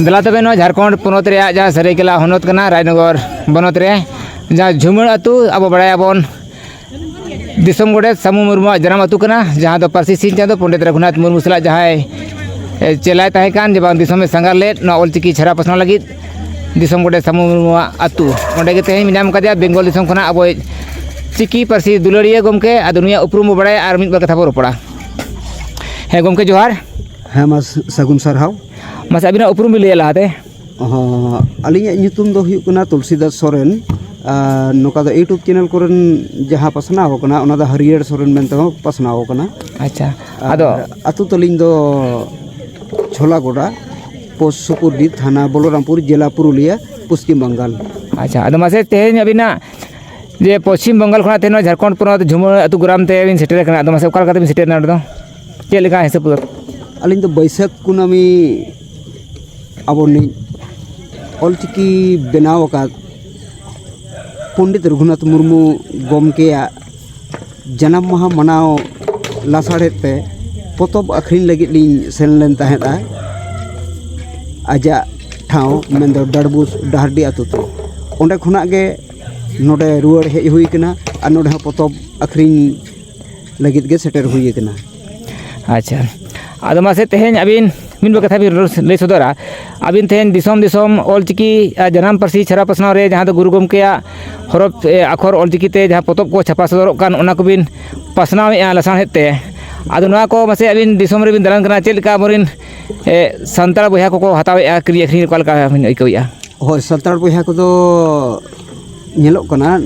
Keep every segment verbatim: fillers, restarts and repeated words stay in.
ᱫᱮᱞᱟ ᱛᱚᱵᱮ, ᱱᱚᱣᱟ ᱡᱷᱟᱲᱠᱷᱚᱸᱰ ᱯᱚᱱᱚᱛ ᱨᱮᱭᱟᱜ ᱡᱟᱦᱟᱸ ᱥᱟᱹᱨᱟᱹᱭᱠᱮᱞᱟ ᱦᱚᱱᱚᱛ ᱠᱟᱱᱟ, ᱨᱟᱡᱽᱱᱚᱜᱚᱨ ᱵᱚᱱᱚᱛ ᱨᱮ ᱡᱟᱦᱟᱸ ᱡᱷᱩᱢᱟᱹᱲ ᱟᱹᱛᱩ, ᱟᱵᱚ ᱵᱟᱲᱟᱭᱟᱵᱚᱱ ᱫᱤᱥᱚᱢ ᱜᱚᱰᱮᱛ ᱥᱟᱹᱢᱩ ᱢᱩᱨᱢᱩᱣᱟᱜ ᱡᱟᱱᱟᱢ ᱟᱹᱛᱩ ᱠᱟᱱᱟ, ᱡᱟᱦᱟᱸ ᱫᱚ ᱯᱟᱹᱨᱥᱤ ᱥᱤᱧ ᱪᱟᱸᱫᱚ ᱯᱚᱱᱰᱤᱛ ᱨᱚᱜᱷᱩᱱᱟᱛᱷ ᱢᱩᱨᱢᱩ ᱥᱟᱞᱟᱜ ᱡᱟᱦᱟᱸᱭ, ᱮ, ᱪᱮᱞᱟᱭ ᱛᱟᱦᱮᱸ ᱠᱟᱱ, ᱡᱮ ᱵᱟᱝ ᱫᱤᱥᱚᱢᱮ ᱥᱟᱸᱜᱷᱟᱨ ᱞᱮᱫ ᱱᱚᱣᱟ ᱚᱞᱪᱤᱠᱤ ᱪᱷᱟᱨᱟᱣ ᱯᱟᱥᱱᱟᱣ ᱞᱟᱹᱜᱤᱫ, ᱫᱤᱥᱚᱢ ᱜᱚᱰᱮᱛ ᱥᱟᱹᱢᱩ ᱢᱩᱨᱢᱩᱣᱟᱜ ᱟᱹᱛᱩ᱾ ᱚᱸᱰᱮ ᱜᱮ ᱛᱮᱦᱮᱧ ᱢᱮᱱᱟᱢ ᱠᱟᱫᱮᱭᱟ ᱵᱮᱝᱜᱚᱞ ᱫᱤᱥᱚᱢ ᱠᱷᱚᱱᱟᱜ ᱟᱵᱚᱭᱤᱡ ᱪᱤᱠᱤ ᱯᱟᱹᱨᱥᱤ ᱫᱩᱞᱟᱹᱲᱤᱭᱟᱹ ᱜᱚᱢᱠᱮ᱾ ᱟᱫᱚ ᱱᱩᱭᱟᱜ ᱩᱯᱨᱩᱢ ᱵᱚ ᱵᱟᱲᱟᱭᱟ ᱟᱨ ᱢᱤᱫ ᱵᱟᱨ ᱠᱟᱛᱷᱟ ᱵᱚ ᱨᱚᱯᱚᱲᱟ᱾ ᱦᱮᱸ ᱜᱚᱢᱠᱮ, ᱡᱚᱦᱟᱨ᱾ ᱦᱮᱸ, ᱢᱟ ᱥᱟᱹᱜᱩᱱ ᱥᱟᱨᱦᱟᱣ᱾ ᱢᱟᱥᱮ ᱟᱹᱵᱤᱱᱟᱜ ᱩᱯᱨᱩᱢ ᱵᱤᱱ ᱞᱟᱹᱭ ᱞᱟᱦᱟᱛᱮ᱾ ᱦᱚᱸ, ᱟᱹᱞᱤᱧᱟᱜ ᱧᱩᱛᱩᱢ ᱫᱚ ᱦᱩᱭᱩᱜ ᱠᱟᱱᱟ ᱛᱩᱞᱥᱤᱫᱟᱥ ᱥᱚᱨᱮᱱ᱾ ᱟᱨ ᱱᱚᱝᱠᱟ ᱫᱚ YouTube ᱪᱮᱱᱮᱞ ᱠᱚᱨᱮᱱ ᱡᱟᱦᱟᱸ ᱯᱟᱥᱱᱟᱣ ᱟᱠᱟᱱᱟ, ᱚᱱᱟ ᱫᱚ ᱦᱟᱹᱨᱭᱟᱹᱲ ᱥᱚᱨᱮᱱ ᱢᱮᱱᱛᱮ ᱦᱚᱸ ᱯᱟᱥᱱᱟᱣ ᱟᱠᱟᱱᱟ᱾ ᱟᱪᱪᱷᱟ, ᱟᱨ ᱟᱫᱚ ᱟᱹᱛᱩ ᱛᱟᱹᱞᱤᱧ ᱫᱚ ᱪᱷᱚᱞᱟᱜᱚᱰᱟ, ᱯᱳᱥᱴ ᱥᱩᱯᱩᱨᱰᱤ, ᱛᱷᱟᱱᱟ ᱵᱚᱞᱚᱨᱟᱢᱯᱩᱨ, ᱡᱮᱞᱟ ᱯᱩᱨᱩᱞᱤᱭᱟᱹ, ᱯᱚᱥᱪᱤᱢ ᱵᱟᱝᱜᱟᱞ᱾ ᱟᱪᱪᱷᱟ, ᱟᱫᱚ ᱢᱟᱥᱮ ᱛᱮᱦᱮᱧ ᱟᱹᱵᱤᱱᱟᱜ ᱡᱮ ᱯᱚᱥᱪᱤᱢ ᱵᱟᱝᱜᱟᱞ ᱠᱷᱚᱱᱟᱜ ᱛᱮᱦᱮᱧ ᱱᱚᱣᱟ ᱡᱷᱟᱲᱠᱷᱚᱸᱰ ᱯᱚᱱᱚᱛ ᱡᱷᱩᱢᱟᱹ ᱟᱹᱛᱩ ᱜᱨᱟᱢ ᱛᱮ ᱵᱤᱱ ᱥᱮᱴᱮᱨ ᱟᱠᱟᱱᱟ, ᱟᱫᱚ ᱢᱟᱥᱮ ᱚᱠᱟ ᱞᱮᱠᱟᱛᱮ ᱵᱤᱱ ᱥᱮᱴᱮᱨ ᱮᱱᱟ ᱱᱚᱰᱮ ᱫᱚ? ᱪᱮᱫ ᱞᱮᱠᱟ ᱦᱤᱥᱟᱹᱵ ᱠᱚᱫᱚ? ᱟᱹᱞᱤᱧ ᱫᱚ ᱵᱟᱹᱭᱥᱟᱹᱠᱷ ᱠᱩᱱᱟᱹᱢᱤ ᱟᱵᱚ ᱱᱤᱡ ᱚᱞᱪᱤᱠᱤ ᱵᱮᱱᱟᱣ ᱟᱠᱟᱫ ᱯᱚᱱᱰᱤᱛ ᱨᱚᱜᱷᱩᱱᱟᱛᱷ ᱢᱩᱨᱢᱩ ᱜᱚᱢᱠᱮᱭᱟᱜ ᱡᱟᱱᱟᱢ ᱢᱟᱦᱟ ᱢᱟᱱᱟᱣ ᱞᱟᱥᱟᱲᱦᱮᱫ ᱛᱮ ᱯᱚᱛᱚᱵ ᱟᱹᱠᱷᱨᱤᱧ ᱞᱟᱹᱜᱤᱫ ᱞᱤᱧ ᱥᱮᱱ ᱞᱮᱱ ᱛᱟᱦᱮᱸᱫᱼᱟ ᱟᱡᱟᱜ ᱴᱷᱟᱶ, ᱢᱮᱱᱫᱚ ᱰᱟᱲᱵᱩᱥ ᱰᱟᱦᱟᱨᱰᱤ ᱟᱹᱛᱩ ᱛᱮ᱾ ᱚᱸᱰᱮ ᱠᱷᱚᱱᱟᱜ ᱜᱮ ᱱᱚᱰᱮ ᱨᱩᱣᱟᱹᱲ ᱦᱮᱡ ᱦᱩᱭ ᱠᱟᱱᱟ ᱟᱨ ᱱᱚᱰᱮ ᱦᱚᱸ ᱯᱚᱛᱚᱵ ᱟᱹᱠᱷᱨᱤᱧ ᱞᱟᱹᱜᱤᱫ ᱜᱮ ᱥᱮᱴᱮᱨ ᱦᱩᱭ ᱟᱠᱟᱱᱟ᱾ ᱟᱪᱪᱷᱟ, ᱟᱫᱚ ᱢᱟᱥᱮ ᱛᱮᱦᱮᱧ ᱟᱹᱵᱤᱱ ᱢᱤᱫ ᱵᱟᱨ ᱠᱟᱛᱷᱟ ᱵᱤᱱ ᱨᱚᱲ, ᱞᱟᱹᱭ ᱥᱚᱫᱚᱨᱟ᱾ ᱟᱹᱵᱤᱱ ᱛᱮᱦᱮᱧ ᱫᱤᱥᱚᱢ ᱫᱤᱥᱚᱢ ᱚᱞᱪᱤᱠᱤ ᱟᱨ ᱡᱟᱱᱟᱢ ᱯᱟᱹᱨᱥᱤ ᱪᱷᱟᱨᱟᱣ ᱯᱟᱥᱱᱟᱣ ᱨᱮ, ᱡᱟᱦᱟᱸ ᱫᱚ ᱜᱩᱨᱩ ᱜᱚᱢᱠᱮᱭᱟᱜ ᱦᱚᱨᱚᱯ, ᱮ, ᱟᱠᱷᱚᱨ ᱚᱞᱪᱤᱠᱤ ᱛᱮ ᱡᱟᱦᱟᱸ ᱯᱚᱛᱚᱵ ᱠᱚ ᱪᱷᱟᱯᱟ ᱥᱚᱫᱚᱨᱚᱜ ᱠᱟᱱ, ᱚᱱᱟ ᱠᱚᱵᱤᱱ ᱯᱟᱥᱱᱟᱣᱮᱫᱼᱟ ᱞᱟᱥᱟᱲᱦᱮᱫ ᱛᱮ᱾ ᱟᱫᱚ ᱱᱚᱣᱟ ᱠᱚ ᱢᱟᱥᱮ ᱟᱹᱵᱤᱱ ᱫᱤᱥᱚᱢ ᱨᱮᱵᱤᱱ ᱫᱟᱬᱟᱱ ᱠᱟᱱᱟ, ᱪᱮᱫ ᱞᱮᱠᱟ ᱟᱵᱚᱨᱮᱱ, ᱮ, ᱥᱟᱱᱛᱟᱲ ᱵᱚᱭᱦᱟ ᱠᱚᱠᱚ ᱦᱟᱛᱟᱣᱮᱫᱼᱟ, ᱠᱤᱨᱤᱧ ᱟᱹᱠᱷᱨᱤᱧ ᱨᱮ ᱚᱠᱟ ᱞᱮᱠᱟ ᱵᱤᱱ ᱟᱹᱭᱠᱟᱹᱣᱮᱫᱼᱟ? ᱦᱳᱭ, ᱥᱟᱱᱛᱟᱲ ᱵᱚᱭᱦᱟ ᱠᱚᱫᱚ ᱧᱮᱞᱚᱜ ᱠᱟᱱᱟ,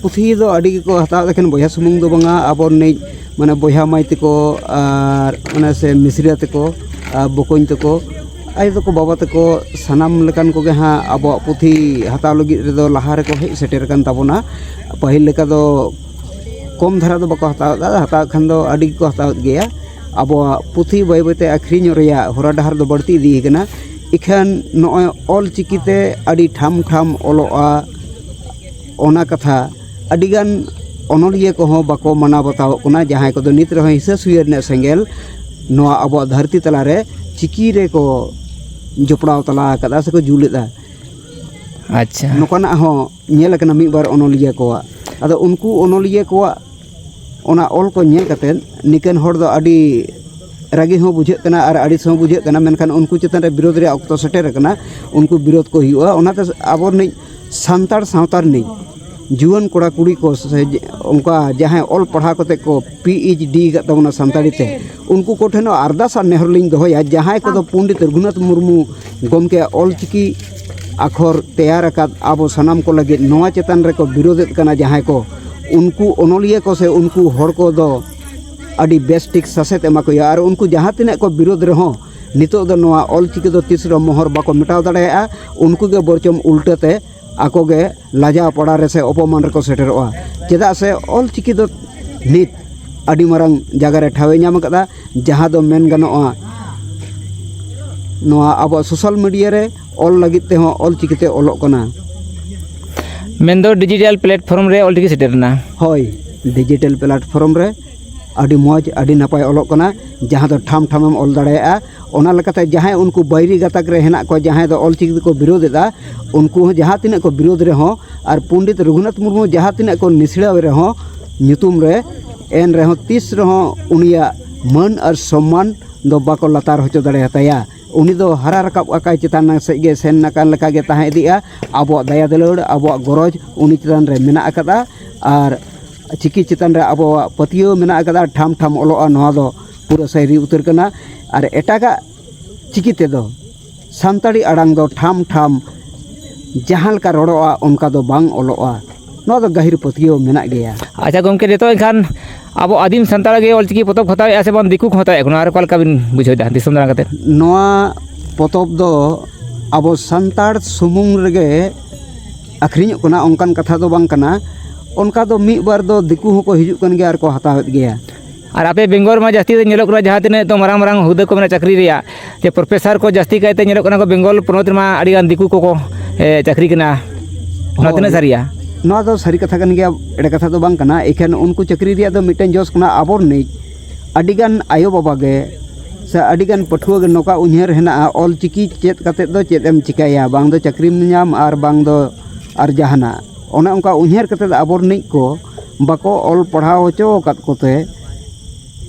ᱯᱩᱛᱷᱤ ᱫᱚ ᱟᱹᱰᱤ ᱜᱮᱠᱚ ᱦᱟᱛᱟᱣᱮᱫ ᱠᱟᱱ, ᱵᱚᱭᱦᱟ ᱥᱩᱢᱩᱝ ᱫᱚ ᱵᱟᱝᱟ, ᱟᱵᱚ ᱨᱤᱱᱤᱡ ᱢᱟᱱᱮ ᱵᱚᱭᱦᱟ ᱢᱟᱹᱭ ᱛᱟᱠᱚ ᱟᱨ ᱚᱱᱟ ᱥᱮ ᱢᱤᱥᱨᱟ ᱛᱟᱠᱚ ᱟᱨ ᱵᱚᱠᱚᱧ ᱛᱟᱠᱚ, ᱟᱭᱳ ᱛᱟᱠᱚ, ᱵᱟᱵᱟ ᱛᱟᱠᱚ, ᱥᱟᱱᱟᱢ ᱞᱮᱠᱟᱱ ᱠᱚᱜᱮ ᱦᱟᱸᱜ ᱟᱵᱚᱣᱟᱜ ᱯᱩᱛᱷᱤ ᱦᱟᱛᱟᱣ ᱞᱟᱹᱜᱤᱫ ᱨᱮᱫᱚ ᱞᱟᱦᱟ ᱨᱮᱠᱚ ᱦᱮᱡ ᱥᱮᱴᱮᱨ ᱟᱠᱟᱱ ᱛᱟᱵᱚᱱᱟ᱾ ᱯᱟᱹᱦᱤᱞ ᱞᱮᱠᱟ ᱫᱚ ᱠᱚᱢ ᱫᱷᱟᱨᱟ ᱫᱚ ᱵᱟᱠᱚ ᱦᱟᱛᱟᱣᱮᱫᱟ, ᱦᱟᱛᱟᱣᱮᱫ ᱠᱷᱟᱱ ᱫᱚ ᱟᱹᱰᱤ ᱜᱮᱠᱚ ᱦᱟᱛᱟᱣᱮᱫ ᱜᱮᱭᱟ᱾ ᱟᱵᱚᱣᱟᱜ ᱯᱩᱛᱷᱤ ᱵᱟᱹᱭ ᱵᱟᱹᱭᱛᱮ ᱟᱹᱠᱷᱨᱤᱧᱚᱜ ᱨᱮᱭᱟᱜ ᱦᱚᱨᱟ ᱰᱟᱦᱟᱨ ᱫᱚ ᱵᱟᱹᱲᱛᱤ ᱤᱫᱤᱭ ᱠᱟᱱᱟ᱾ ᱤᱠᱷᱟᱹᱱ ᱱᱚᱜᱼᱚᱭ ᱚᱞ ᱪᱤᱠᱤᱛᱮ ᱟᱹᱰᱤ ᱴᱷᱟᱢ ᱴᱷᱟᱢ ᱚᱞᱚᱜᱼᱟ, ᱚᱱᱟ ᱠᱟᱛᱷᱟ ᱟᱹᱰᱤᱜᱟᱱ ᱚᱱᱚᱞᱤᱭᱟᱹ ᱠᱚᱦᱚᱸ ᱵᱟᱠᱚ ᱢᱟᱱᱟᱣ ᱵᱟᱛᱟᱣᱚᱜ ᱠᱟᱱᱟ, ᱡᱟᱦᱟᱸᱭ ᱠᱚᱫᱚ ᱱᱤᱛ ᱨᱮᱦᱚᱸ ᱦᱤᱸᱥᱟᱹ ᱥᱩᱭᱟᱹ ᱨᱮᱱᱟᱜ ᱥᱮᱸᱜᱮᱞ ᱱᱚᱣᱟ ᱟᱵᱚᱣᱟᱜ ᱫᱷᱟᱹᱨᱛᱤ ᱛᱟᱞᱟᱨᱮ ᱪᱤᱠᱤ ᱨᱮᱠᱚ ᱡᱚᱯᱲᱟᱣ ᱛᱟᱞᱟ ᱟᱠᱟᱫᱟ ᱥᱮᱠᱚ ᱡᱩᱞᱮᱫᱟ᱾ ᱟᱪᱪᱷᱟ᱾ ᱱᱚᱝᱠᱟᱱᱟᱜ ᱦᱚᱸ ᱧᱮᱞ ᱟᱠᱟᱱᱟ ᱢᱤᱫ ᱵᱟᱨ ᱚᱱᱚᱞᱤᱭᱟᱹ ᱠᱚᱣᱟᱜ᱾ ᱟᱫᱚ ᱩᱱᱠᱩ ᱚᱱᱚᱞᱤᱭᱟᱹ ᱠᱚᱣᱟᱜ ᱚᱱᱟ ᱚᱞ ᱠᱚ ᱧᱮᱞ ᱠᱟᱛᱮᱫ ᱱᱤᱠᱟᱹᱱ ᱦᱚᱲ ᱫᱚ ᱟᱹᱰᱤ ᱨᱟᱹᱜᱤ ᱦᱚᱸ ᱵᱩᱡᱷᱟᱹᱜ ᱠᱟᱱᱟ ᱟᱨ ᱟᱹᱲᱤᱥ ᱦᱚᱸ ᱵᱩᱡᱷᱟᱹᱜ ᱠᱟᱱᱟ, ᱢᱮᱱᱠᱷᱟᱱ ᱩᱱᱠᱩ ᱪᱮᱛᱟᱱ ᱨᱮ ᱵᱤᱨᱳᱫᱷ ᱨᱮᱭᱟᱜ ᱚᱠᱛᱚ ᱥᱮᱴᱮᱨ ᱟᱠᱟᱱᱟ, ᱩᱱᱠᱩ ᱵᱤᱨᱳᱫᱷ ᱠᱚ ᱦᱩᱭᱩᱜᱼᱟ᱾ ᱚᱱᱟᱛᱮ ᱟᱵᱚ ᱨᱤᱱᱤᱡ ᱥᱟᱱᱛᱟᱲ ᱥᱟᱶᱛᱟ ᱨᱤᱱᱤᱡ ᱡᱩᱣᱟᱹᱱ ᱠᱚᱲᱟ ᱠᱩᱲᱤ ᱠᱚ ᱥᱮ ᱚᱱᱠᱟ ᱡᱟᱦᱟᱸᱭ ᱚᱞ ᱯᱟᱲᱦᱟᱣ ᱠᱟᱛᱮ ᱠᱚ ᱯᱤ ᱮᱭᱤᱪ ᱰᱤ ᱟᱠᱟᱫ ᱛᱟᱵᱚᱱᱟ ᱥᱟᱱᱛᱟᱲᱤ ᱛᱮ, ᱩᱱᱠᱩ ᱠᱚᱴᱷᱮᱱ ᱦᱚᱸ ᱟᱨᱫᱟᱥ ᱟᱨ ᱱᱮᱦᱚᱨ ᱞᱤᱧ ᱫᱚᱦᱚᱭᱟ, ᱡᱟᱦᱟᱸᱭ ᱠᱚᱫᱚ ᱯᱚᱱᱰᱤᱛ ᱨᱚᱜᱷᱩᱱᱟᱛᱷ ᱢᱩᱨᱢᱩ ᱜᱚᱢᱠᱮᱭᱟᱜ ᱚᱞᱪᱤᱠᱤ ᱟᱠᱷᱚᱨ ᱛᱮᱭᱟᱨ ᱟᱠᱟᱫ ᱟᱵᱚ ᱥᱟᱱᱟᱢ ᱠᱚ ᱞᱟᱹᱜᱤᱫ ᱱᱚᱣᱟ ᱪᱮᱛᱟᱱ ᱨᱮᱠᱚ ᱵᱤᱨᱳᱫᱮᱫ ᱠᱟᱱᱟ ᱡᱟᱦᱟᱸᱭ ᱠᱚ, ᱩᱱᱠᱩ ᱚᱱᱚᱞᱤᱭᱟᱹ ᱠᱚ ᱥᱮ ᱩᱱᱠᱩ ᱦᱚᱲ ᱠᱚᱫᱚ ᱟᱹᱰᱤ ᱵᱮᱥ ᱴᱷᱤᱠ ᱥᱟᱥᱮᱛ ᱮᱢᱟ ᱠᱚ ᱦᱩᱭᱩᱜᱼᱟ᱾ ᱟᱨ ᱩᱱᱠᱩ ᱡᱟᱦᱟᱸ ᱛᱤᱱᱟᱹᱜ ᱠᱚ ᱵᱤᱨᱳᱫ ᱨᱮᱦᱚᱸ, ᱱᱤᱛᱚᱜ ᱫᱚ ᱱᱚᱣᱟ ᱚᱞᱪᱤᱠᱤ ᱫᱚ ᱛᱤᱥ ᱨᱮᱦᱚᱸ ᱢᱚᱦᱚᱨ ᱵᱟᱠᱚ ᱢᱮᱴᱟᱣ ᱫᱟᱲᱮᱭᱟᱜᱼᱟ᱾ ᱩᱱᱠᱩ ᱜᱮ ᱵᱚᱨᱪᱚᱢ ᱩᱞᱴᱟᱹ ᱛᱮ ᱟᱠᱚ ᱜᱮ ᱞᱟᱡᱟᱣ ᱯᱟᱲᱟ ᱨᱮ ᱥᱮ ᱚᱯᱚᱢᱟᱱ ᱨᱮᱠᱚ ᱥᱮᱴᱮᱨᱚᱜᱼᱟ᱾ ᱪᱮᱫᱟᱜ ᱥᱮ ᱚᱞᱪᱤᱠᱤ ᱫᱚ ᱱᱤᱛ ᱟᱹᱰᱤ ᱢᱟᱨᱟᱝ ᱡᱟᱭᱜᱟ ᱨᱮ ᱴᱷᱟᱶ ᱮ ᱧᱟᱢ ᱟᱠᱟᱫᱟ, ᱡᱟᱦᱟᱸ ᱫᱚ ᱢᱮᱱ ᱜᱟᱱᱚᱜᱼᱟ ᱱᱚᱣᱟ ᱟᱵᱚᱣᱟᱜ ᱥᱳᱥᱟᱞ ᱢᱤᱰᱤᱭᱟ ᱨᱮ ᱚᱞ ᱞᱟᱹᱜᱤᱫ ᱛᱮᱦᱚᱸ ᱚᱞᱪᱤᱠᱤ ᱛᱮ ᱚᱞᱚᱜ ᱠᱟᱱᱟ᱾ ᱢᱮᱱᱫᱚ ᱰᱤᱡᱤᱴᱟᱞ ᱯᱞᱟᱴᱯᱷᱚᱨᱢ ᱨᱮ ᱚᱞᱪᱤᱠᱤ ᱥᱮᱴᱮᱨ ᱮᱱᱟ᱾ ᱦᱳᱭ, ᱰᱤᱡᱤᱴᱟᱞ ᱯᱞᱟᱴᱯᱷᱚᱨᱢ ᱨᱮ ᱟᱹᱰᱤ ᱢᱚᱡᱽ, ᱟᱹᱰᱤ ᱱᱟᱯᱟᱭ ᱚᱞᱚᱜ ᱠᱟᱱᱟ, ᱡᱟᱦᱟᱸ ᱫᱚ ᱴᱷᱟᱢ ᱴᱷᱟᱢᱮᱢ ᱚᱞ ᱫᱟᱲᱮᱭᱟᱜᱼᱟ᱾ ᱚᱱᱟ ᱞᱮᱠᱟᱛᱮ ᱡᱟᱦᱟᱸᱭ ᱩᱱᱠᱩ ᱵᱟᱹᱭᱨᱤ ᱜᱟᱛᱟᱠ ᱨᱮ ᱦᱮᱱᱟᱜ ᱠᱚᱣᱟ, ᱡᱟᱦᱟᱸᱭ ᱫᱚ ᱚᱞᱪᱤᱠᱤ ᱛᱮᱠᱚ ᱵᱤᱨᱳᱫ ᱮᱫᱟ, ᱩᱱᱠᱩ ᱦᱚᱸ ᱡᱟᱦᱟᱸ ᱛᱤᱱᱟᱹᱜ ᱠᱚ ᱵᱤᱨᱳᱫ ᱨᱮᱦᱚᱸ, ᱟᱨ ᱯᱚᱱᱰᱤᱛ ᱨᱚᱜᱷᱩᱱᱟᱛᱷ ᱢᱩᱨᱢᱩ ᱡᱟᱦᱟᱸ ᱛᱤᱱᱟᱹᱜ ᱠᱚ ᱱᱤᱥᱲᱟᱹᱣ ᱨᱮᱦᱚᱸ ᱧᱩᱛᱩᱢ ᱨᱮ, ᱮᱱ ᱨᱮᱦᱚᱸ ᱛᱤᱥ ᱨᱮᱦᱚᱸ ᱩᱱᱤᱭᱟᱜ ᱢᱟᱹᱱ ᱟᱨ ᱥᱚᱢᱢᱟᱱ ᱫᱚ ᱵᱟᱠᱚ ᱞᱟᱛᱟᱨ ᱦᱚᱪᱚ ᱫᱟᱲᱮᱭᱟᱛᱟᱭᱟ᱾ ᱩᱱᱤ ᱫᱚ ᱦᱟᱨᱟ ᱨᱟᱠᱟᱵ ᱟᱠᱟᱭ, ᱪᱮᱛᱟᱱ ᱥᱮᱫ ᱜᱮ ᱥᱮᱱ ᱟᱠᱟᱱ ᱞᱮᱠᱟ ᱜᱮ ᱛᱟᱦᱮᱸ ᱤᱫᱤᱜᱼᱟ᱾ ᱟᱵᱚᱣᱟᱜ ᱫᱟᱭᱟ ᱫᱩᱞᱟᱹᱲ, ᱟᱵᱚᱣᱟᱜ ᱜᱚᱨᱚᱡᱽ ᱩᱱᱤ ᱪᱮᱛᱟᱱ ᱨᱮ ᱢᱮᱱᱟᱜ ᱟᱠᱟᱫᱼᱟ᱾ ᱟᱨ ᱪᱤᱠᱤ ᱪᱮᱛᱟᱱ ᱨᱮ ᱟᱵᱚᱣᱟᱜ ᱯᱟᱹᱛᱭᱟᱹᱣ ᱢᱮᱱᱟᱜ ᱟᱠᱟᱫᱟ, ᱴᱷᱟᱢ ᱴᱷᱟᱢ ᱚᱞᱚᱜᱼᱟ, ᱱᱚᱣᱟ ᱫᱚ ᱯᱩᱨᱟᱹ ᱥᱟᱹᱨᱤ ᱩᱛᱟᱹᱨ ᱠᱟᱱᱟ᱾ ᱟᱨ ᱮᱴᱟᱜᱟᱜ ᱪᱤᱠᱤ ᱛᱮᱫᱚ ᱥᱟᱱᱛᱟᱲᱤ ᱟᱲᱟᱝ ᱫᱚ ᱴᱷᱟᱢ ᱴᱷᱟᱢ ᱡᱟᱦᱟᱸ ᱞᱮᱠᱟ ᱨᱚᱲᱚᱜᱼᱟ, ᱚᱱᱠᱟ ᱫᱚ ᱵᱟᱝ ᱚᱞᱚᱜᱼᱟ᱾ ᱱᱚᱣᱟ ᱫᱚ ᱜᱟᱹᱦᱤᱨ ᱯᱟᱹᱛᱭᱟᱹᱣ ᱢᱮᱱᱟᱜ ᱜᱮᱭᱟ᱾ ᱟᱪᱪᱷᱟ ᱜᱚᱢᱠᱮ, ᱱᱤᱛᱚᱜ ᱮᱱᱠᱷᱟᱱ ᱟᱵᱚ ᱟᱹᱫᱤᱢ ᱥᱟᱱᱛᱟᱲ ᱜᱮ ᱚᱞᱪᱤᱠᱤ ᱯᱚᱛᱚᱵ ᱠᱚ ᱦᱟᱛᱟᱣᱮᱫᱼᱟ ᱥᱮ ᱵᱟᱝ, ᱫᱤᱠᱩ ᱠᱚ ᱦᱟᱛᱟᱣᱮᱫᱼᱟ ᱠᱚ, ᱱᱚᱣᱟ ᱨᱮ ᱚᱠᱟ ᱞᱮᱠᱟ ᱵᱤᱱ ᱵᱩᱡᱷᱟᱹᱣᱮᱫᱟ ᱫᱤᱥᱚᱢ ᱫᱟᱬᱟ ᱠᱟᱛᱮᱫ? ᱱᱚᱣᱟ ᱯᱚᱛᱚᱵ ᱫᱚ ᱟᱵᱚ ᱥᱟᱱᱛᱟᱲ ᱥᱩᱢᱩᱝ ᱨᱮᱜᱮ ᱟᱹᱠᱷᱨᱤᱧᱚᱜ ᱠᱟᱱᱟ, ᱚᱱᱠᱟᱱ ᱠᱟᱛᱷᱟ ᱫᱚ ᱵᱟᱝ ᱠᱟᱱᱟ᱾ ᱚᱱᱠᱟ ᱫᱚ ᱢᱤᱫ ᱵᱟᱨ ᱫᱚ ᱫᱤᱠᱩ ᱦᱚᱸᱠᱚ ᱦᱤᱡᱩᱜ ᱠᱟᱱ ᱜᱮᱭᱟ ᱟᱨ ᱠᱚ ᱦᱟᱛᱟᱣᱮᱫ ᱜᱮᱭᱟ᱾ ᱟᱨ ᱟᱯᱮ ᱵᱮᱝᱜᱚᱞ ᱨᱮᱢᱟ ᱡᱟᱹᱥᱛᱤ ᱫᱚ ᱧᱮᱞᱚᱜ ᱠᱟᱱᱟ, ᱡᱟᱦᱟᱸ ᱛᱤᱱᱟᱹᱜ ᱱᱤᱛᱚᱜ ᱢᱟᱨᱟᱝ ᱢᱟᱨᱟᱝ ᱦᱩᱫᱟᱹ ᱠᱚ ᱢᱮᱱᱟᱜᱼᱟ ᱪᱟᱹᱠᱨᱤ ᱨᱮᱭᱟᱜ, ᱡᱮ ᱯᱨᱚᱯᱷᱮᱥᱟᱨ ᱠᱚ ᱡᱟᱹᱥᱛᱤ ᱠᱟᱭᱛᱮ ᱧᱮᱞᱚᱜ ᱠᱟᱱᱟ ᱠᱚ, ᱵᱮᱝᱜᱚᱞ ᱯᱚᱱᱚᱛ ᱨᱮᱢᱟ ᱟᱹᱰᱤ ᱜᱟᱱ ᱫᱤᱠᱩ ᱠᱚᱠᱚ, ᱮ, ᱪᱟᱹᱠᱨᱤ ᱠᱟᱱᱟ᱾ ᱱᱚᱣᱟ ᱛᱤᱱᱟᱹᱜ ᱦᱳᱭ᱾ ᱥᱟᱹᱨᱤᱭᱟ? ᱱᱚᱣᱟ ᱫᱚ ᱥᱟᱹᱨᱤ ᱠᱟᱛᱷᱟ ᱠᱟᱱ ᱜᱮᱭᱟ, ᱮᱲᱮ ᱠᱟᱛᱷᱟ ᱫᱚ ᱵᱟᱝ ᱠᱟᱱᱟ᱾ ᱮᱠᱷᱟᱱ ᱩᱱᱠᱩ ᱪᱟᱹᱠᱨᱤ ᱨᱮᱭᱟᱜ ᱫᱚ ᱢᱤᱫᱴᱮᱱ ᱡᱚᱥ ᱠᱟᱱᱟ, ᱟᱵᱚ ᱨᱤᱱᱤᱡ ᱟᱹᱰᱤᱜᱟᱱ ᱟᱭᱳᱼᱵᱟᱵᱟ ᱜᱮ ᱟᱹᱰᱤᱜᱟᱱ ᱯᱟᱹᱴᱷᱩᱣᱟᱹ ᱜᱮ ᱱᱚᱝᱠᱟ ᱩᱭᱦᱟᱹᱨ ᱦᱮᱱᱟᱜᱼᱟ, ᱚᱞ ᱪᱤᱠᱤ ᱪᱮᱫ ᱠᱟᱛᱮᱫ ᱫᱚ ᱪᱮᱫ ᱮᱢ ᱪᱤᱠᱟᱹᱭᱟ, ᱵᱟᱝ ᱫᱚ ᱪᱟᱹᱠᱨᱤᱢ ᱧᱟᱢ ᱟᱨ ᱵᱟᱝ ᱫᱚ ᱟᱨ ᱡᱟᱦᱟᱱᱟᱜ᱾ ᱚᱱᱮ ᱚᱱᱠᱟ ᱩᱭᱦᱟᱹᱨ ᱠᱟᱛᱮᱫ ᱟᱵᱚ ᱨᱤᱱᱤᱡ ᱠᱚ ᱵᱟᱠᱚ ᱚᱞ ᱯᱟᱲᱦᱟᱣ ᱦᱚᱪᱚ ᱟᱠᱟᱫ ᱠᱚᱛᱮ,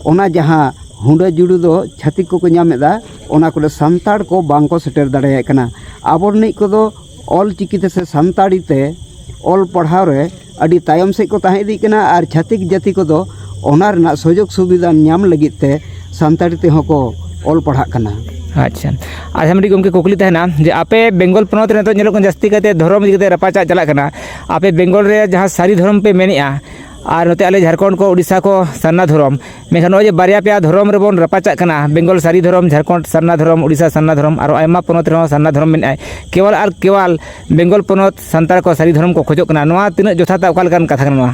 ᱚᱱᱟ ᱡᱟᱦᱟᱸ ᱦᱩᱰᱟᱹ ᱡᱩᱲᱩ ᱫᱚ ᱪᱷᱟᱹᱛᱤᱠ ᱠᱚᱠᱚ ᱧᱟᱢᱮᱫᱟ, ᱚᱱᱟ ᱠᱚᱨᱮ ᱥᱟᱱᱛᱟᱲ ᱠᱚ ᱵᱟᱝ ᱠᱚ ᱥᱮᱴᱮᱨ ᱫᱟᱲᱮᱭᱟᱜ ᱠᱟᱱᱟ᱾ ᱟᱵᱚ ᱨᱤᱱᱤᱡ ᱠᱚᱫᱚ ᱚᱞ ᱪᱤᱠᱤ ᱛᱮ ᱥᱮ ᱥᱟᱱᱛᱟᱲᱤ ᱛᱮ ᱚᱞ ᱯᱟᱲᱦᱟᱣ ᱨᱮ ᱟᱹᱰᱤ ᱛᱟᱭᱚᱢ ᱥᱮᱫ ᱠᱚ ᱛᱟᱦᱮᱸ ᱤᱫᱤᱜ ᱠᱟᱱᱟ, ᱟᱨ ᱪᱷᱟᱹᱛᱤᱠ ᱡᱟᱹᱛᱤ ᱠᱚᱫᱚ ᱚᱱᱟ ᱨᱮᱱᱟᱜ ᱥᱩᱡᱳᱜᱽ ᱥᱩᱵᱤᱫᱷᱟ ᱧᱟᱢ ᱞᱟᱹᱜᱤᱫ ᱛᱮ ᱥᱟᱱᱛᱟᱲᱤ ᱛᱮᱦᱚᱸ ᱠᱚ ᱚᱞ ᱯᱟᱲᱦᱟᱜ ᱠᱟᱱᱟ᱾ ᱟᱪᱪᱷᱟ, ᱟᱪᱪᱷᱟ, ᱢᱤᱫᱴᱤᱡ ᱜᱚᱢᱠᱮ ᱠᱩᱠᱞᱤ ᱛᱟᱦᱮᱱᱟ ᱡᱮ ᱟᱯᱮ ᱵᱮᱝᱜᱚᱞ ᱯᱚᱱᱚᱛ ᱨᱮ ᱱᱤᱛᱚᱜ ᱧᱮᱞᱚᱜ ᱠᱟᱱᱟ ᱡᱟᱹᱥᱛᱤ ᱠᱟᱭᱛᱮ ᱫᱷᱚᱨᱚᱢ ᱤᱫᱤ ᱠᱟᱛᱮ ᱨᱟᱯᱟᱪᱟᱜ ᱪᱟᱞᱟᱜ ᱠᱟᱱᱟ, ᱟᱯᱮ ᱵᱮᱝᱜᱚᱞ ᱨᱮ ᱡᱟᱦᱟᱸ ᱥᱟᱹᱨᱤ ᱫᱷᱚᱨᱚᱢ ᱯᱮ ᱢᱮᱱᱮᱜᱼᱟ ᱟᱨ ᱱᱚᱛᱮ ᱟᱞᱮ ᱡᱷᱟᱲᱠᱷᱚᱸᱰ ᱠᱚ ᱳᱰᱤᱥᱟ ᱠᱚ ᱥᱟᱨᱱᱟ ᱫᱷᱚᱨᱚᱢ, ᱢᱮᱱᱠᱷᱟᱱ ᱱᱚᱜᱼᱚᱭ ᱡᱮ ᱵᱟᱨᱭᱟ ᱯᱮᱭᱟ ᱫᱷᱚᱨᱚᱢ ᱨᱮᱵᱚᱱ ᱨᱟᱯᱟᱪᱟᱜ ᱠᱟᱱᱟ, ᱵᱮᱝᱜᱚᱞ ᱥᱟᱹᱨᱤ ᱫᱷᱚᱨᱚᱢ, ᱡᱷᱟᱲᱠᱷᱚᱸᱰ ᱥᱟᱨᱱᱟ ᱫᱷᱚᱨᱚᱢ, ᱳᱰᱤᱥᱟ ᱥᱟᱨᱱᱟ ᱫᱷᱚᱨᱚᱢ, ᱟᱨᱚ ᱟᱭᱢᱟ ᱯᱚᱱᱚᱛ ᱨᱮᱦᱚᱸ ᱥᱟᱨᱱᱟ ᱫᱷᱚᱨᱚᱢ ᱢᱮᱱᱟᱜᱼᱟ, ᱠᱮᱣᱟᱞ ᱟᱨ ᱠᱮᱣᱟᱞ ᱵᱮᱝᱜᱚᱞ ᱯᱚᱱᱚᱛ ᱥᱟᱱᱛᱟᱲ ᱠᱚ ᱥᱟᱹᱨᱤ ᱫᱷᱚᱨᱚᱢ ᱠᱚ ᱠᱷᱚᱡᱚᱜ ᱠᱟᱱᱟ, ᱱᱚᱣᱟ ᱛᱤᱱᱟᱹᱜ ᱡᱚᱛᱷᱟᱛᱟ, ᱚᱠᱟ ᱞᱮᱠᱟᱱ ᱠᱟᱛᱷᱟ ᱠᱟᱱᱟ ᱱᱚᱣᱟ?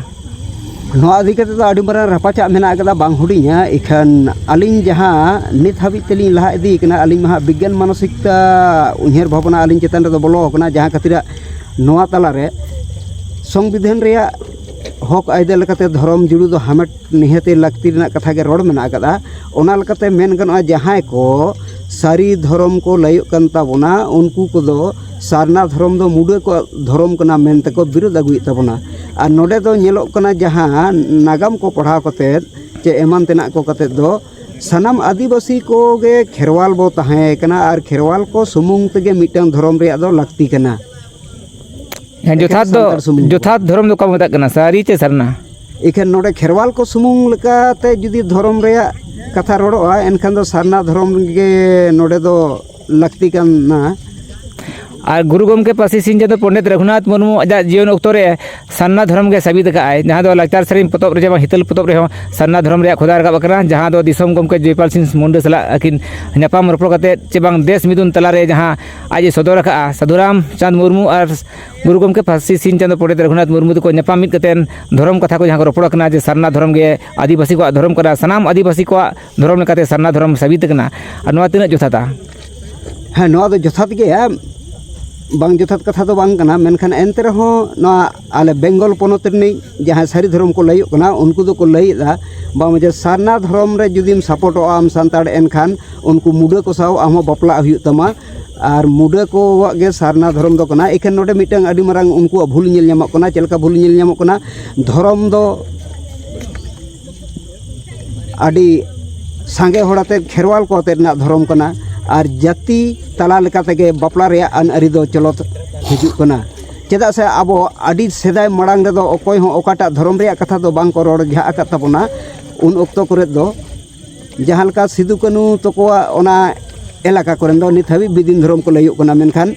ᱱᱚᱣᱟ ᱤᱫᱤ ᱠᱟᱛᱮ ᱫᱚ ᱟᱹᱰᱤ ᱢᱟᱨᱟᱝ ᱨᱟᱯᱟᱪᱟᱜ ᱢᱮᱱᱟᱜ ᱟᱠᱟᱫᱟ, ᱵᱟᱝ ᱦᱩᱰᱤᱧᱟ᱾ ᱤᱠᱷᱟᱹᱱ ᱟᱹᱞᱤᱧ ᱡᱟᱦᱟᱸ ᱱᱤᱛ ᱦᱟᱹᱵᱤᱡ ᱛᱮᱞᱤᱧ ᱞᱟᱦᱟ ᱤᱫᱤ ᱠᱟᱱᱟ, ᱟᱹᱞᱤᱧ ᱢᱟ ᱦᱟᱸᱜ ᱵᱤᱜᱽᱜᱟᱱ ᱢᱟᱱᱚᱥᱤᱠᱛᱟ ᱩᱭᱦᱟᱹᱨ ᱵᱷᱟᱵᱽᱱᱟ ᱟᱹᱞᱤᱧ ᱪᱮᱛᱟᱱ ᱨᱮᱫᱚ ᱵᱚᱞᱚ ᱟᱠᱟᱱᱟ, ᱡᱟᱦᱟᱸ ᱠᱷᱟᱹᱛᱤᱨᱟᱜ ᱱᱚᱣᱟ ᱛᱟᱞᱟᱨᱮ ᱥᱚᱝᱵᱤᱫᱷᱟᱱ ᱨᱮᱭᱟᱜ ᱦᱚᱠ ᱟᱹᱭᱫᱟᱹᱨ ᱞᱮᱠᱟᱛᱮ ᱫᱷᱚᱨᱚᱢ ᱡᱩᱲᱩ ᱫᱚ ᱦᱟᱢᱮᱴ ᱱᱤᱦᱟᱹᱛᱤ ᱞᱟᱹᱠᱛᱤ ᱨᱮᱱᱟᱜ ᱠᱟᱛᱷᱟ ᱜᱮ ᱨᱚᱲ ᱢᱮᱱᱟᱜ ᱟᱠᱟᱫᱟ᱾ ᱚᱱᱟ ᱞᱮᱠᱟᱛᱮ ᱢᱮᱱ ᱜᱟᱱᱚᱜᱼᱟ, ᱡᱟᱦᱟᱸᱭ ᱠᱚ ᱥᱟᱹᱨᱤ ᱫᱷᱚᱨᱚᱢ ᱠᱚ ᱞᱟᱹᱭᱚᱜ ᱠᱟᱱ ᱛᱟᱵᱚᱱᱟ, ᱩᱱᱠᱩ ᱠᱚᱫᱚ ᱥᱟᱨᱱᱟ ᱫᱷᱚᱨᱚᱢ ᱫᱚ ᱢᱩᱰᱟᱹ ᱠᱚᱣᱟᱜ ᱫᱷᱚᱨᱚᱢ ᱠᱟᱱᱟ ᱢᱮᱱᱛᱮ ᱠᱚ ᱵᱤᱨᱳᱫ ᱟᱹᱜᱩᱭᱮᱫ ᱛᱟᱵᱚᱱᱟ᱾ ᱟᱨ ᱱᱚᱰᱮ ᱫᱚ ᱧᱮᱞᱚᱜ ᱠᱟᱱᱟ, ᱡᱟᱦᱟᱸ ᱱᱟᱜᱟᱢ ᱠᱚ ᱯᱟᱲᱦᱟᱣ ᱠᱟᱛᱮᱫ ᱪᱮ ᱮᱢᱟᱱ ᱛᱮᱱᱟᱜ ᱠᱚ ᱠᱟᱛᱮᱫ ᱫᱚ ᱥᱟᱱᱟᱢ ᱟᱹᱫᱤᱵᱟᱹᱥᱤ ᱠᱚᱜᱮ ᱠᱷᱮᱨᱣᱟᱞ ᱵᱚ ᱛᱟᱦᱮᱸ ᱠᱟᱱᱟ ᱟᱨ ᱠᱷᱮᱨᱣᱟᱞ ᱠᱚ ᱥᱩᱢᱩᱝ ᱛᱮᱜᱮ ᱢᱤᱫᱴᱟᱝ ᱫᱷᱚᱨᱚᱢ ᱨᱮᱭᱟᱜ ᱫᱚ ᱞᱟᱹᱠᱛᱤ ᱠᱟᱱᱟ᱾ ᱦᱮᱸ, ᱮᱠᱮᱱ ᱡᱚᱛᱷᱟᱛ ᱫᱚ, ᱥᱟᱱᱛᱟᱲ ᱥᱩᱢᱩᱝ ᱫᱚ᱾ ᱡᱚᱛᱷᱟᱛ ᱫᱷᱚᱨᱚᱢ ᱫᱚ ᱚᱠᱟ ᱵᱚ ᱢᱮᱛᱟᱜ ᱠᱟᱱᱟ, ᱥᱟᱹᱨᱤ ᱪᱮ ᱥᱟᱨᱱᱟ? ᱮᱠᱷᱟᱱ ᱱᱚᱰᱮ ᱠᱷᱮᱨᱣᱟᱞ ᱠᱚ ᱥᱩᱢᱩᱝ ᱞᱮᱠᱟᱛᱮ ᱡᱩᱫᱤ ᱫᱷᱚᱨᱚᱢ ᱨᱮᱭᱟᱜ ᱠᱟᱛᱷᱟ ᱨᱚᱲᱚᱜᱼᱟ, ᱮᱱᱠᱷᱟᱱ ᱫᱚ ᱥᱟᱨᱱᱟ ᱫᱷᱚᱨᱚᱢ ᱜᱮ ᱱᱚᱰᱮ ᱫᱚ ᱞᱟᱹᱠᱛᱤ ᱠᱟᱱᱟ᱾ ᱟᱨ ᱜᱩᱨᱩ ᱜᱚᱢᱠᱮ ᱯᱟᱹᱨᱥᱤ ᱥᱤᱧ ᱪᱟᱸᱫᱚ ᱯᱚᱱᱰᱤᱛ ᱨᱚᱜᱷᱩᱱᱟᱛᱷ ᱢᱩᱨᱢᱩ ᱟᱡᱟᱜ ᱡᱤᱭᱚᱱ ᱚᱠᱛᱚ ᱨᱮ ᱥᱟᱨᱱᱟ ᱫᱷᱚᱨᱚᱢ ᱜᱮ ᱥᱟᱹᱵᱤᱫ ᱟᱠᱟᱫᱼᱟᱭ, ᱡᱟᱦᱟᱸ ᱫᱚ ᱞᱟᱠᱪᱟᱨ ᱥᱮᱨᱮᱧ ᱯᱚᱛᱚᱵ ᱨᱮ ᱡᱮᱢᱚᱱ ᱦᱤᱛᱟᱹᱞ ᱯᱚᱛᱚᱵ ᱨᱮᱦᱚᱸ ᱥᱟᱨᱱᱟ ᱫᱷᱚᱨᱚᱢ ᱨᱮᱭᱟᱜ ᱠᱷᱚᱫᱟ ᱨᱟᱠᱟᱵ ᱟᱠᱟᱱᱟ, ᱡᱟᱦᱟᱸ ᱫᱚ ᱫᱤᱥᱚᱢ ᱜᱚᱢᱠᱮ ᱡᱚᱭᱯᱟᱞ ᱥᱤᱝ ᱢᱩᱱᱰᱟᱹ ᱥᱟᱞᱟᱜ ᱟᱹᱠᱤᱱ ᱧᱟᱯᱟᱢ ᱨᱚᱯᱚᱲ ᱠᱟᱛᱮᱫ ᱪᱮ ᱵᱟᱝ ᱫᱮᱥ ᱢᱤᱫᱩᱱ ᱛᱟᱞᱟᱨᱮ ᱡᱟᱦᱟᱸ ᱟᱡ ᱮ ᱥᱚᱫᱚᱨ ᱟᱠᱟᱫᱼᱟ, ᱥᱟᱹᱫᱷᱩᱨᱟᱢ ᱪᱟᱸᱫᱽ ᱢᱩᱨᱢᱩ ᱟᱨ ᱜᱩᱨᱩ ᱜᱚᱢᱠᱮ ᱯᱟᱹᱨᱥᱤ ᱥᱤᱧ ᱪᱟᱸᱫᱚ ᱯᱚᱱᱰᱤᱛ ᱨᱚᱜᱷᱩᱱᱟᱛᱷ ᱢᱩᱨᱢᱩ ᱛᱟᱠᱚ ᱧᱟᱯᱟᱢ ᱢᱤᱫ ᱠᱟᱛᱮᱫ ᱫᱷᱚᱨᱚᱢ ᱠᱟᱛᱷᱟ ᱠᱚ ᱡᱟᱦᱟᱸ ᱠᱚ ᱨᱚᱯᱚᱲ ᱠᱟᱱᱟ ᱡᱮ ᱥᱟᱨᱱᱟ ᱫᱷᱚᱨᱚᱢ ᱜᱮ ᱟᱹᱫᱤᱵᱟᱹᱥᱤ ᱠᱚᱣᱟᱜ ᱫᱷᱚᱨᱚᱢ ᱠᱟᱱᱟ, ᱥᱟᱱᱟᱢ ᱟᱹᱫᱤᱵᱟᱹᱥᱤ ᱠᱚᱣᱟᱜ ᱫᱷᱚᱨᱚᱢ ᱞᱮᱠᱟᱛᱮ ᱥᱟᱨᱱᱟ ᱫᱷᱚᱨᱚᱢ ᱥᱟᱹᱵᱤᱛ ᱟᱠᱟᱱᱟ, ᱟᱨ ᱱᱚᱣᱟ ᱛᱤᱱᱟᱹᱜ ᱡᱚᱛᱷᱟᱛᱟ? ᱦᱮᱸ, ᱱᱚᱣᱟ ᱫᱚ ᱡᱚᱛᱷᱟᱛ ᱜᱮᱭᱟ᱾ ᱵᱟᱝ ᱡᱚᱛᱷᱟᱛ ᱠᱟᱛᱷᱟ ᱫᱚ ᱵᱟᱝ ᱠᱟᱱᱟ, ᱢᱮᱱᱠᱷᱟᱱ ᱮᱱᱛᱮ ᱨᱮᱦᱚᱸ ᱱᱚᱣᱟ ᱟᱞᱮ ᱵᱮᱝᱜᱚᱞ ᱯᱚᱱᱚᱛ ᱨᱤᱱᱤᱡ ᱡᱟᱦᱟᱸᱭ ᱥᱟᱹᱨᱤ ᱫᱷᱚᱨᱚᱢ ᱠᱚ ᱞᱟᱹᱭᱚᱜ ᱠᱟᱱᱟ, ᱩᱱᱠᱩ ᱫᱚᱠᱚ ᱞᱟᱹᱭᱮᱫᱟ ᱵᱟᱝ ᱡᱮ ᱥᱟᱨᱱᱟ ᱫᱷᱚᱨᱚᱢ ᱨᱮ ᱡᱩᱫᱤᱢ ᱥᱟᱯᱚᱴᱚᱜᱼᱟ ᱟᱢ ᱥᱟᱱᱛᱟᱲ, ᱮᱱᱠᱷᱟᱱ ᱩᱱᱠᱩ ᱢᱩᱰᱟᱹ ᱠᱚ ᱥᱟᱶ ᱟᱢ ᱦᱚᱸ ᱵᱟᱯᱞᱟᱜ ᱦᱩᱭᱩᱜ ᱛᱟᱢᱟ᱾ ᱟᱨ ᱢᱩᱰᱟᱹ ᱠᱚᱣᱟᱜ ᱜᱮ ᱥᱟᱨᱱᱟ ᱫᱷᱚᱨᱚᱢ ᱫᱚ ᱠᱟᱱᱟ᱾ ᱮᱠᱷᱮᱱ ᱱᱚᱰᱮ ᱢᱤᱫᱴᱟᱝ ᱟᱹᱰᱤ ᱢᱟᱨᱟᱝ ᱩᱱᱠᱩᱣᱟᱜ ᱵᱷᱩᱞ ᱧᱮᱞ ᱧᱟᱢᱚᱜ ᱠᱟᱱᱟ᱾ ᱪᱮᱫ ᱞᱮᱠᱟ ᱵᱷᱩᱞ ᱧᱮᱞ ᱧᱟᱢᱚᱜ ᱠᱟᱱᱟ? ᱫᱷᱚᱨᱚᱢ ᱫᱚ ᱟᱹᱰᱤ ᱥᱟᱸᱜᱮ ᱦᱚᱲ ᱟᱛᱮᱫ, ᱠᱷᱮᱨᱣᱟᱞ ᱠᱚ ᱟᱛᱮᱫ ᱨᱮᱱᱟᱜ ᱫᱷᱚᱨᱚᱢ ᱠᱟᱱᱟ᱾ ᱟᱨ ᱡᱟᱹᱛᱤ ᱛᱟᱞᱟ ᱞᱮᱠᱟ ᱛᱮᱜᱮ ᱵᱟᱯᱞᱟ ᱨᱮᱭᱟᱜ ᱟᱹᱱ ᱟᱹᱨᱤ ᱫᱚ ᱪᱚᱞᱚᱛ ᱦᱤᱡᱩᱜ ᱠᱟᱱᱟ᱾ ᱪᱮᱫᱟᱜ ᱥᱮ ᱟᱵᱚ ᱟᱹᱰᱤ ᱥᱮᱫᱟᱭ ᱢᱟᱲᱟᱝ ᱨᱮᱫᱚ ᱚᱠᱚᱭ ᱦᱚᱸ ᱚᱠᱟᱴᱟᱜ ᱫᱷᱚᱨᱚᱢ ᱨᱮᱭᱟᱜ ᱠᱟᱛᱷᱟ ᱫᱚ ᱵᱟᱝ ᱠᱚ ᱨᱚᱲ ᱡᱷᱟᱜ ᱟᱠᱟᱫ ᱛᱟᱵᱚᱱᱟ᱾ ᱩᱱ ᱚᱠᱛᱚ ᱠᱚᱨᱮ ᱫᱚ ᱡᱟᱦᱟᱸ ᱞᱮᱠᱟ ᱥᱤᱫᱩ ᱠᱟᱹᱱᱩ ᱛᱟᱠᱚᱣᱟᱜ ᱚᱱᱟ ᱮᱞᱟᱠᱟ ᱠᱚᱨᱮᱱ ᱫᱚ ᱱᱤᱛ ᱦᱟᱹᱵᱤᱡ ᱵᱤᱫᱤᱱ ᱫᱷᱚᱨᱚᱢ ᱠᱚ ᱞᱟᱹᱭᱚᱜ ᱠᱟᱱᱟ, ᱢᱮᱱᱠᱷᱟᱱ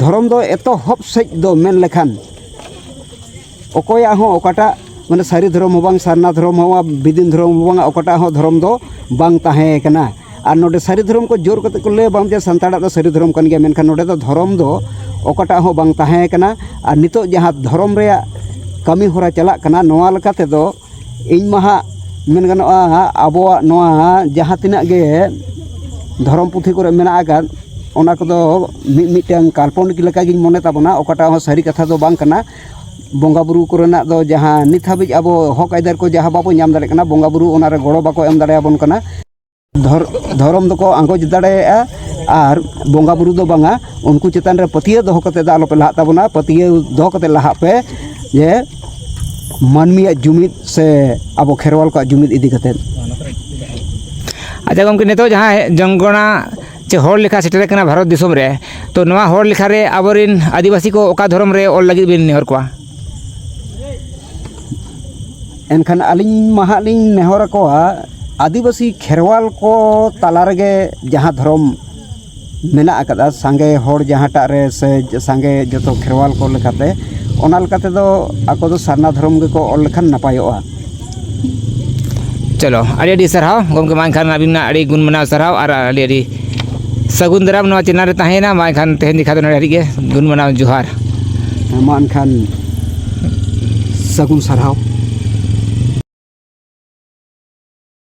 ᱫᱷᱚᱨᱚᱢ ᱫᱚ ᱮᱛᱚᱦᱚᱵ ᱥᱮᱫ ᱫᱚ ᱢᱮᱱ ᱞᱮᱠᱷᱟᱱ ᱚᱠᱚᱭᱟᱜ ᱦᱚᱸ ᱚᱠᱟᱴᱟᱜ, ᱢᱟᱱᱮ, ᱥᱟᱹᱨᱤ ᱫᱷᱚᱨᱚᱢ ᱦᱚᱸ ᱵᱟᱝ, ᱥᱟᱨᱱᱟ ᱫᱷᱚᱨᱚᱢ ᱦᱚᱸ ᱵᱟᱝ, ᱵᱤᱫᱤᱱ ᱫᱷᱚᱨᱚᱢ ᱦᱚᱸ ᱵᱟᱝ, ᱚᱠᱟᱴᱟᱜ ᱦᱚᱸ ᱫᱷᱚᱨᱚᱢ ᱫᱚ ᱵᱟᱝ ᱛᱟᱦᱮᱸ ᱠᱟᱱᱟ᱾ ᱟᱨ ᱱᱚᱰᱮ ᱥᱟᱹᱨᱤ ᱫᱷᱚᱨᱚᱢ ᱠᱚ ᱡᱳᱨ ᱠᱟᱛᱮ ᱠᱚ ᱞᱟᱹᱭᱟ ᱵᱟᱝ ᱡᱮ ᱥᱟᱱᱛᱟᱲᱟᱜ ᱫᱚ ᱥᱟᱹᱨᱤ ᱫᱷᱚᱨᱚᱢ ᱠᱟᱱ ᱜᱮᱭᱟ, ᱢᱮᱱᱠᱷᱟᱱ ᱱᱚᱰᱮ ᱫᱚ ᱫᱷᱚᱨᱚᱢ ᱫᱚ ᱚᱠᱟᱴᱟᱜ ᱦᱚᱸ ᱵᱟᱝ ᱛᱟᱦᱮᱸ ᱠᱟᱱᱟ᱾ ᱟᱨ ᱱᱤᱛᱚᱜ ᱡᱟᱦᱟᱸ ᱫᱷᱚᱨᱚᱢ ᱨᱮᱭᱟᱜ ᱠᱟᱹᱢᱤ ᱦᱚᱨᱟ ᱪᱟᱞᱟᱜ ᱠᱟᱱᱟ, ᱱᱚᱣᱟ ᱞᱮᱠᱟ ᱛᱮᱫᱚ ᱤᱧ ᱢᱟ ᱦᱟᱸᱜ ᱢᱮᱱ ᱜᱟᱱᱚᱜᱼᱟ, ᱟᱵᱚᱣᱟᱜ ᱱᱚᱣᱟ ᱡᱟᱦᱟᱸ ᱛᱤᱱᱟᱹᱜ ᱜᱮ ᱫᱷᱚᱨᱚᱢ ᱯᱩᱛᱷᱤ ᱠᱚᱨᱮ ᱢᱮᱱᱟᱜ ᱟᱠᱟᱫ, ᱚᱱᱟ ᱠᱚᱫᱚ ᱢᱤᱫ ᱢᱤᱫᱴᱟᱝ ᱠᱟᱞᱯᱚᱱᱤᱠ ᱞᱮᱠᱟᱜᱤᱧ ᱢᱚᱱᱮ ᱛᱟᱵᱚᱱᱟ, ᱚᱠᱟᱴᱟᱜ ᱦᱚᱸ ᱥᱟᱹᱨᱤ ᱠᱟᱛᱷᱟ ᱫᱚ ᱵᱟᱝ ᱠᱟᱱᱟ᱾ ᱵᱚᱸᱜᱟ ᱵᱩᱨᱩ ᱠᱚᱨᱮᱱᱟᱜ ᱫᱚ ᱡᱟᱦᱟᱸ ᱱᱤᱛ ᱦᱟᱹᱵᱤᱡ ᱟᱵᱚ ᱦᱚᱠ ᱟᱹᱭᱫᱟᱹᱨ ᱠᱚ ᱡᱟᱦᱟᱸ ᱵᱟᱵᱚ ᱧᱟᱢ ᱫᱟᱲᱮᱭᱟᱜ ᱠᱟᱱᱟ, ᱵᱚᱸᱜᱟ ᱵᱩᱨᱩ ᱚᱱᱟᱨᱮ ᱜᱚᱲᱚ ᱵᱟᱠᱚ ᱮᱢ ᱫᱟᱲᱮᱭᱟᱵᱚᱱ ᱠᱟᱱᱟ᱾ ᱫᱷᱚᱨ-, ᱫᱷᱚᱨᱚᱢ ᱫᱚᱠᱚ ᱟᱸᱜᱚᱪ ᱫᱟᱲᱮᱭᱟᱜᱼᱟ ᱟᱨ ᱵᱚᱸᱜᱟ ᱵᱩᱨᱩ ᱫᱚ ᱵᱟᱝᱟ᱾ ᱩᱱᱠᱩ ᱪᱮᱛᱟᱱ ᱨᱮ ᱯᱟᱹᱛᱭᱟᱹᱣ ᱫᱚᱦᱚ ᱠᱟᱛᱮ ᱫᱚ ᱟᱞᱚᱯᱮ ᱞᱟᱦᱟᱜ ᱛᱟᱵᱚᱱᱟ, ᱯᱟᱹᱛᱭᱟᱹᱣ ᱫᱚᱦᱚ ᱠᱟᱛᱮ ᱞᱟᱦᱟᱜ ᱯᱮ ᱡᱮ ᱢᱟᱹᱱᱢᱤᱭᱟᱜ ᱡᱩᱢᱤᱫ ᱥᱮ ᱟᱵᱚ ᱠᱷᱮᱨᱣᱟᱞ ᱠᱚᱣᱟᱜ ᱡᱩᱢᱤᱫ ᱤᱫᱤ ᱠᱟᱛᱮ᱾ ᱟᱪᱪᱷᱟ ᱜᱚᱢᱠᱮ, ᱱᱤᱛᱚᱜ ᱡᱟᱦᱟᱸ ᱡᱚᱱᱜᱚᱬᱟ ᱪᱮ ᱦᱚᱲ ᱞᱮᱠᱷᱟ ᱥᱮᱴᱮᱨ ᱟᱠᱟᱱᱟ ᱵᱷᱟᱨᱚᱛ ᱫᱤᱥᱚᱢ ᱨᱮ, ᱛᱚ ᱱᱚᱣᱟ ᱦᱚᱲ ᱞᱮᱠᱷᱟ ᱨᱮ ᱟᱵᱚᱨᱮᱱ ᱟᱹᱫᱤᱵᱟᱹᱥᱤ ᱠᱚ ᱚᱠᱟ ᱫᱷᱚᱨᱚᱢ ᱨᱮ ᱚᱞ ᱞᱟᱹᱜᱤᱫ ᱵᱤᱱ ᱱᱮᱦᱚᱨ ᱠᱚᱣᱟ? ᱮᱱᱠᱷᱟᱱ ᱟᱹᱞᱤᱧ ᱢᱟ ᱦᱟᱸᱜ ᱞᱤᱧ ᱱᱮᱦᱚᱨ ᱟᱠᱚᱣᱟ, ᱟᱹᱫᱤᱵᱟᱹᱥᱤ ᱠᱷᱮᱨᱣᱟᱞ ᱠᱚ ᱛᱟᱞᱟ ᱨᱮᱜᱮ ᱡᱟᱦᱟᱸ ᱫᱷᱚᱨᱚᱢ ᱢᱮᱱᱟᱜ ᱟᱠᱟᱫᱟ, ᱥᱟᱸᱜᱮ ᱦᱚᱲ ᱡᱟᱦᱟᱸᱴᱟᱜ ᱨᱮ ᱥᱮ ᱥᱟᱸᱜᱮ ᱡᱚᱛᱚ ᱠᱷᱮᱨᱣᱟᱞ ᱠᱚ ᱞᱮᱠᱟᱛᱮ, ᱚᱱᱟ ᱞᱮᱠᱟ ᱛᱮᱫᱚ ᱟᱠᱚ ᱫᱚ ᱥᱟᱨᱱᱟ ᱫᱷᱚᱨᱚᱢ ᱜᱮᱠᱚ ᱚᱞ ᱞᱮᱠᱷᱟᱱ ᱱᱟᱯᱟᱭᱚᱜᱼᱟ᱾ ᱪᱚᱞᱚ, ᱟᱹᱰᱤ ᱟᱹᱰᱤ ᱥᱟᱨᱦᱟᱣ ᱜᱚᱢᱠᱮ, ᱢᱟ ᱮᱱᱠᱷᱟᱱ ᱟᱹᱵᱤᱱᱟᱜ ᱟᱹᱰᱤ ᱜᱩᱱ ᱢᱟᱱᱟᱣ ᱥᱟᱨᱦᱟᱣ ᱟᱨ ᱟᱹᱰᱤ ᱟᱹᱰᱤ ᱥᱟᱹᱜᱩᱱ ᱫᱟᱨᱟᱢ ᱱᱚᱣᱟ ᱪᱮᱱᱮᱞ ᱨᱮ ᱛᱟᱦᱮᱸᱭᱮᱱᱟ᱾ ᱢᱟ ᱮᱱᱠᱷᱟᱱ ᱛᱮᱦᱮᱧ ᱞᱮᱠᱟ ᱫᱚ ᱱᱚᱰᱮ ᱦᱟᱹᱵᱤᱡ ᱜᱮ, ᱜᱩᱱ ᱢᱟᱱᱟᱣ ᱡᱚᱦᱟᱨ᱾ ᱦᱮᱸ, ᱢᱟ ᱮᱱᱠᱷᱟᱱ ᱥᱟᱹᱜᱩᱱ ᱥᱟᱨᱦᱟᱣ᱾